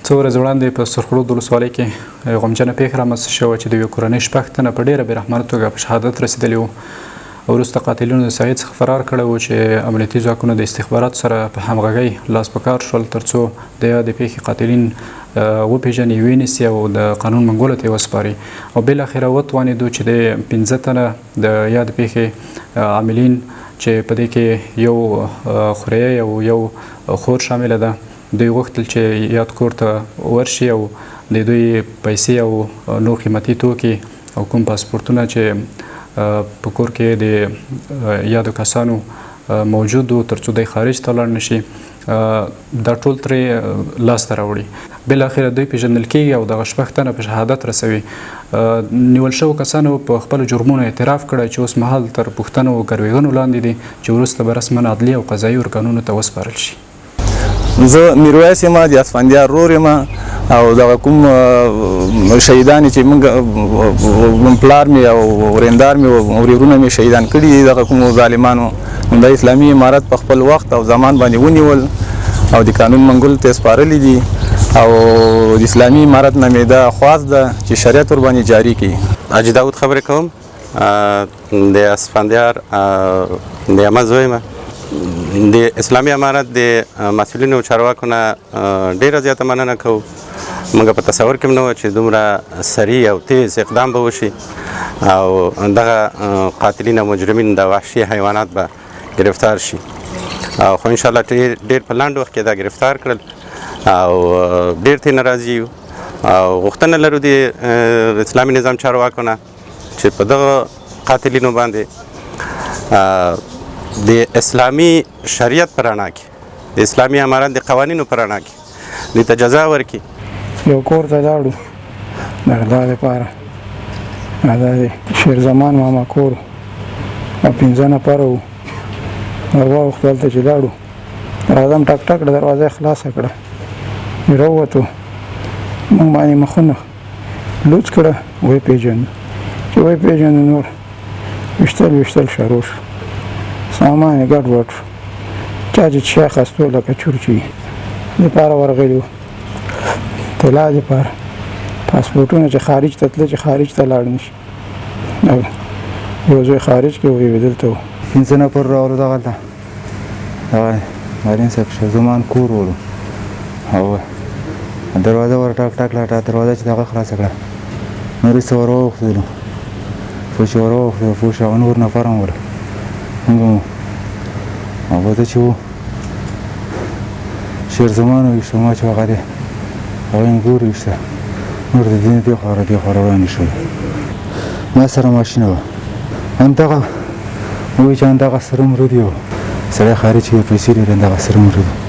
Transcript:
څو ورځې وړاندې په سرخرود ولسوالۍ کې غمجنه پېښه رامنځته شوه چې د یوې کورنۍ شپږ تنه په ډېره بېرحمانه توګه په شهادت رسېدلي وو. وروسته قاتلینو د ساحې څخه فرار کړی و چې امنیتي ځواکونو د استخباراتو سره په همغږۍ لاس په کار شول ترڅو د یادې پېښې قاتلین وپېژني، وینیسي او د قانون منګولو ته یې وسپاري او بالاخره وتوانېدو چې د 15 تنه د یادې پېښې عاملین چې په دې کې یو خوریی او یو خور شامله ده، دوی غوښتل چې یاد کور ته ورشي او د دوی پیسې او نور قیمتي توکي او کوم پاسپورتونه چې په کور کې د یادو کسانو موجود وو ترڅو دوی خارج ته لاړ نشي، دا ټول ترې لاسته راوړي. بالاخره دوی پېژندل کېږي او دغه شپږ تنه په شهادت رسوي. نیول شوو کسانو په خپلو جرمونو اعتراف کړی چې اوس مهال تر پوښتنو او ګروېږنو لاندې دي چې وروسته به رسما عدلي او قضایي ارګانونو ته وسپارل شي. زه میرویس یم، د اسفندیار ورور یم او دغه کوم شهیدان چې موږ پلار مې او وریندار مې او ورېرونه مې شهیدان کړي دي، دغه کوم ظالمانو د اسلامي امارت په خپل وخت او زمان باندې ونیول او د قانون منګول ته سپارلي دي او د اسلامي امارت نه مې دا خواست ده چې شریعت ورباندې جاري کړي. حاجي داود خبرې کوم، د اسفندیار د عمه زوی یم. د اسلامي امارت د مسؤلینو او چارواکو نه ډېره زیاته مننه کوو. موږ په تصور کې هم نه وو چې دومره سریع او تیز اقدام به وشي او دغه قاتلین او مجرمین د وحشي حیوانات به گرفتار شي، او خو انشاءالله ډېر په لنډ وخت کې دا گرفتار کړل او ډېر ترې ناراضي یو او غوښتنه لرو د اسلامي نظام چارواکو نه چې په دغه قاتلینو باندې د اسلامي شریعت په رڼا کې، د اسلامي امارت د قوانینو په رڼا کې دوی ته جزا ورکړي. یو کور ته لاړو د غلا دپاره، دا د شیرزمان ماما کور او 5 نفره وو. ور واوښتو، هلته چې لاړو دروازه هم ټک ټک کړه، دروازه یې خلاصه کړه، راووتو، موږ باندې مخونه لوڅ کړه، ویې پېژندو. چې ویې پېژندو نور ویشتل شروع شو، سامان یې ګډ وډ شو. چا چې چای اخیستو لکه چور چې دپاره ورغلي وو، طلا دپاره پاسپورټونه چې خارج ته تله چې خارج ته لاړ نه شي. یو زوی خارج کې و، یو دلته و. 5 نفر راغلو دغلته، دغه معلم صاحب شهزمان کور ولو او دروازه ور ټک ټک کړه، دروازه چې دغه خلاصه کړه، نور یې څه ور واوښتلو، پوه چې ور واوښتلو، پوه شو هغه نور نفر هم ول، موږ او به چې و شیرزمان وویشته، ما چې هغه دی هغه یې ګور ویشته، نور د دې دې خوا را دې خوا را وړاندې شول. ما سره ماشینه وه، همدغه وایي چې همدغه سره مره دي او سړی خارج کې پیسې لري، همدغه سره مره دي.